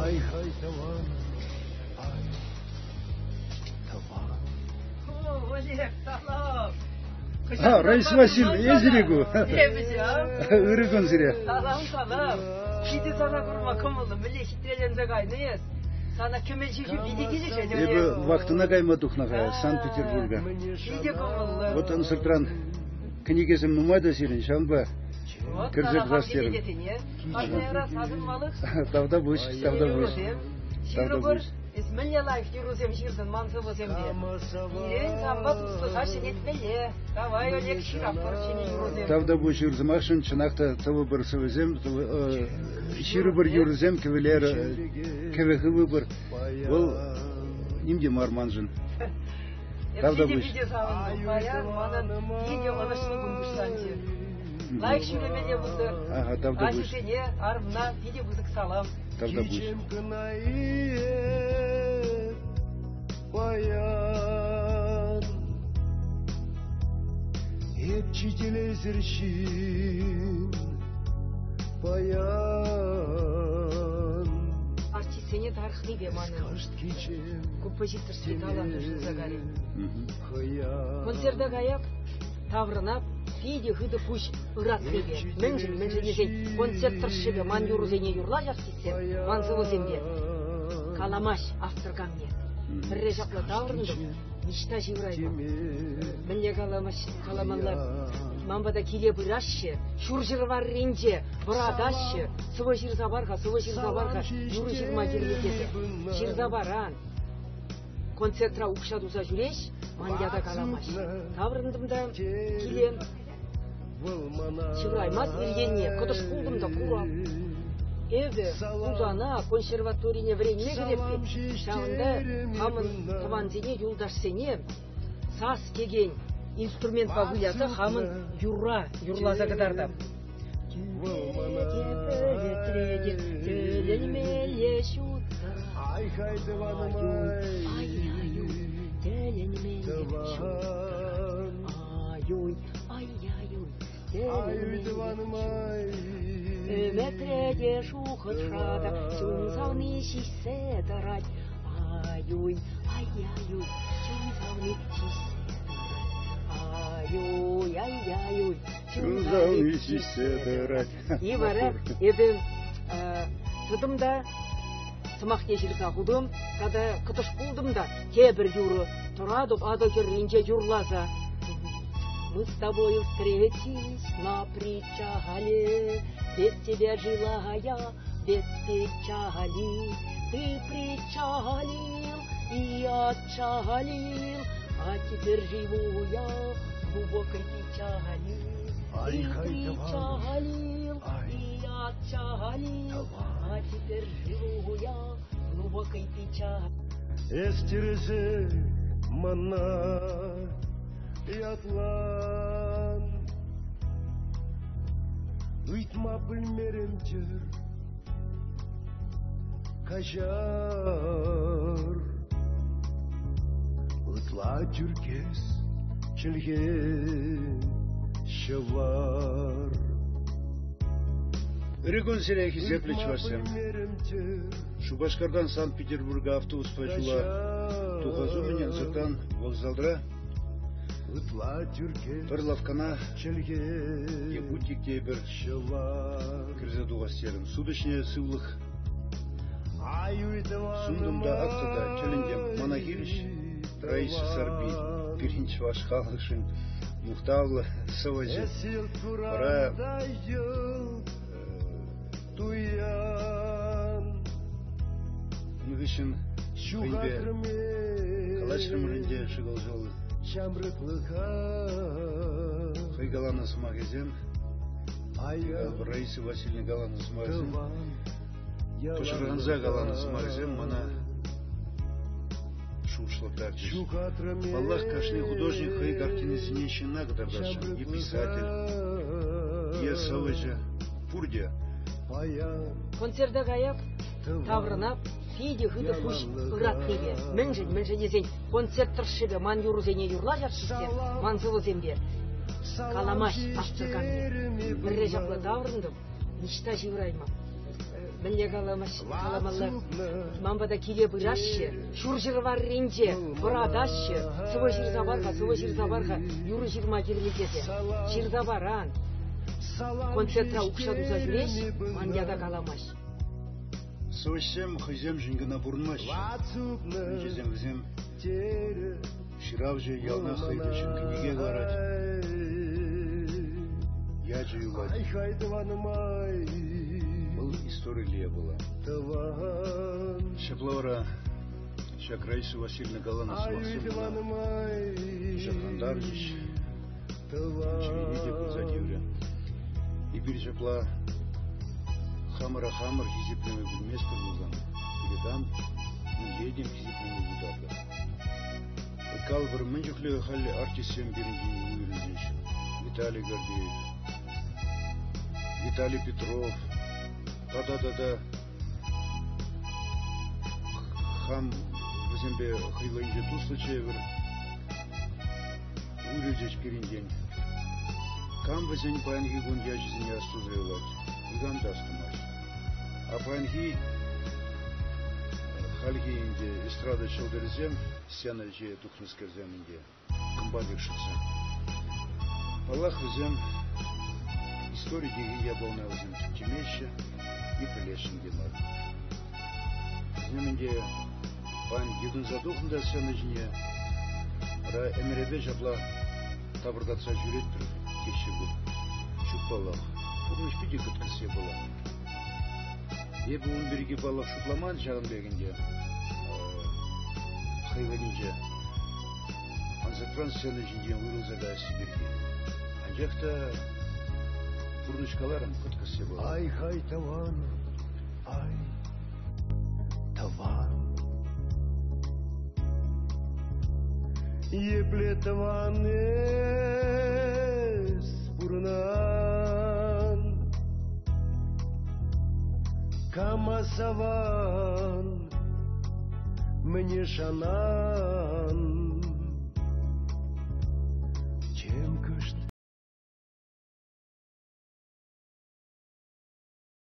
Ай-хай тӑван, ай, тӑван. Олег, салам! А, Раиса Васильевна, эсир-и ку? Эпӗ ҫав. Ырӑ кун сире. Салам, салам. Питӗ сана курма кӑмӑллӑ. Мӗнле хитреленсе кайнӑ эс? Сана кӗмӗл ҫӳхӳ питӗ килӗшет. Эпӗ вахтӑна кайма тухнӑ-ха Санкт-Петербурга. Питӗ кӑмӑллӑ. Вот ӑнсӑртран кӗнекесем нумай та сирӗн, ҫавӑнпа кӗрсе пӑхас терӗм. Тавтапуҫ, тавтапуҫ. Ҫырӑпӑр, эс мӗнле лайӑх юрӑсем ҫыртӑн ман сӑвӑсемпе. Пирӗн санпа туслӑха ҫӗнетмелле. Давай, Олег, ҫыраппӑр ҫӗнӗ юрӑсем. Тавтапуҫ ыр сӑмахшӑн, чӑнах та тӑвӑпӑр сӑвӑсем, ҫырӑпӑр юрӑсем, кӗвӗлер, кӗвӗ хывӑпӑр. Вӑл ним те мар маншӑн. Тавтапуҫ. Питӗ савӑнтӑм. Паян манӑн питӗ ӑнӑҫлӑ кун пуҫланчӗ. Лайӑх ҫӳремелле пултӑр. Ага, тавтапуҫ. Ачусене, арӑмна питӗ пысӑк салам. Тавтапуҫ. Паян эп чителесӗр ҫын паян Артистсене тарӑхнипе манӑн композиторский талант уҫӑлса кайрӗ. Концерта каяп, таврӑнап, питӗ хытӑ пуҫ ыратнипе. Мӗншӗн? Мӗншӗн тесен концерт тӑршшӗпе ман юрӑсене юрлаҫ артистсем, ман сӑвӑсемпе. Каламасть автор камне. Пӗрре ҫапла таврӑнтӑм, ниҫта ҫывӑрайман. Мӗнле каламасть, каламалла. Ман пата киле пыраҫҫӗ, ҫурҫӗр варринче вӑратаҫҫӗ. Сӑвӑ ҫырса пар-ха, сӑвӑ ҫырса пар-ха, юрӑ ҫырма кирлӗ тесе. Ҫырса паран. Концертра укҫа туса ҫӳреҫ, ман ята каламасть. Таврӑнтӑм та киле ҫывӑраймасть ир енне, кӑтӑш пултӑм та курап. Эпӗ Хусана консерваторине вӗренме кӗреп пек, ҫавӑнта хамӑн тӑвансене, юлташсене сас текен инструментпа выляса хамӑн юрра юрласа кӑтартап. Тӗлӗнмелле ҫутта. Ай-хай тӑванӑм Ай-ай-ай, тӗлӗнмелле ҫутта. Ай-уй, ай-ай-уй, тӗлӗнмелле Ӗмӗтре те шухӑшра та чун савни ҫиҫсе тӑрать. Ай-уй, ай-ай-уй, чун савни ҫиҫсе тӑрать. Ай-уй, ай-ай-уй, Чун ҫиҫсе тӑрать. И вара эпӗ тӑтӑм та сӑмахне ҫырса хутӑм тата кӑтӑш пултӑм та тепӗр юрӑ тӑратӑп Атӑл хӗрринче юрласа. Мы с тобою встретились на причале, без тебя жила я без печали. Ты причалил и отчалил, а теперь живу я в глубокой печали. Ты причалил и отчалил, а теперь живу я в глубокой печали. Эс тӗрӗсех мана ятлан. Ыйтма пӗлмерӗм-тӗр, каҫар. Ытла тӳрккес чӗлхе ҫӑвар. Ырӑ кун сире, хисеплӗ чӑвашсем! Шупашкартан Санкт-Петербурга автобуспа ҫула тухас умӗн ӑнсӑртран вокзалра пӗр лавккана е бутик тейӗпӗр кӗрсе тухас терӗм. Сутӑҫне сывлӑх сунтӑм та ак тата тӗлӗнтӗм. Мана хирӗҫ Раиса Сарпи, пирӗн чӑваш халӑхшӗн мухтавлӑ сӑвӑҫӑ. Вара ун хыҫҫӑн хӑйпе калаҫрӑмӑр ӗнтӗ шӑкӑл-шӑкӑл. Хӑй каланӑ сӑмахӗсем, Раиса Васильевна каланӑ сӑмахӗсем, пӑшӑрханса каланӑ сӑмахӗсем мана шухӑшлаттарчӗҫ. Паллах, кашни художник хӑй картинисене ҫынна кӑтартасшӑн, е писатель, е сӑвӑҫӑ, пурте. Концерта каяп, таврӑнап, питӗ хытӑ пуҫ ыратнипе. Мӗншӗн? Мӗншӗн тесен концерт тӑршшӗпе ман юрӑсене юрлаҫ артистсем, ман сӑвӑсемпе. Каламасть автор камне. Пӗрре ҫапла таврӑнтӑм, ниҫта ҫывӑрайман. Мӗнле каламалла? Ман пата киле пыраҫҫӗ, ҫурҫӗр варринче вӑратаҫҫӗ. Сӑвӑ ҫырса пар-ха, сӑвӑ ҫырса пар-ха, юрӑ ҫырма кирлӗ тесе. Ҫырса паран. Концертра укҫа туса ҫӳреҫ, ман ята каламасть. Сӑвӑҫсем хӑйсемшӗн кӑна пурӑнмаҫҫӗ. Мӗншӗн вӗсем ҫыравҫӑ яланах хӑй хыҫҫӑн кӗнеке кӑларать. Ячӗ юлать. Вӑл историлле япала. Ҫапла вара ҫак Раиса Васильевна каланӑ сӑмахсем мана пӑшӑрхантарчӗҫ. Чӗрене те пырса тиврӗ. Эпир ҫапла хамӑра хамӑр хисеплеме пӗлместпӗр пулсан, пире кам мӗнле этем хисеплеме пултартӑр? Калӑпӑр, мӗн чухлӗ халь артистсем пирӗнтен уйрӑлчӗҫ. Виталий Гордеев, Виталий Петров, тата-тата хам вӗсемпе хӑй вӑйӗнче туслӑччӗ эпир. Уйрӑлчӗҫ пирӗнтен. Кам вӗсен паянхи кун ячӗсене астуса юлать, никам та астумасть. А паянхи хальхи ӗнтӗ эстрада ҫӑлтӑрӗсем сцена ҫине тухнӑскерсем ӗнтӗ кӑмпа пек шӑтса. Паллах, вӗсем истори текен япалана вӗсем тӗпчемеҫҫӗ и пӗлесшӗн те мар. Вӗсем ӗнтӗ паян йӑтӑнса тухнӑ та сцена ҫине, вара ӗмӗрӗпе ҫапла тапӑртатса ҫӳретпӗр теҫҫӗ пуль. Ҫук паллах, пурнӑҫ питӗ кӑткӑс япала. Эпӗ ун пирки паллах шутламан ҫавӑн пек ӗнтӗ хӑй вӑхӑтӗнче. Ӑнсӑртран сцена ҫинчен уйрӑлса каясси пирки. Анчах та пурнӑҫ каларӑм, кӑткӑс япала. Ай-хай тӑван, ай, тӑван. Епле тӑван эс пурӑнан, Кама саван, мӗне шанан.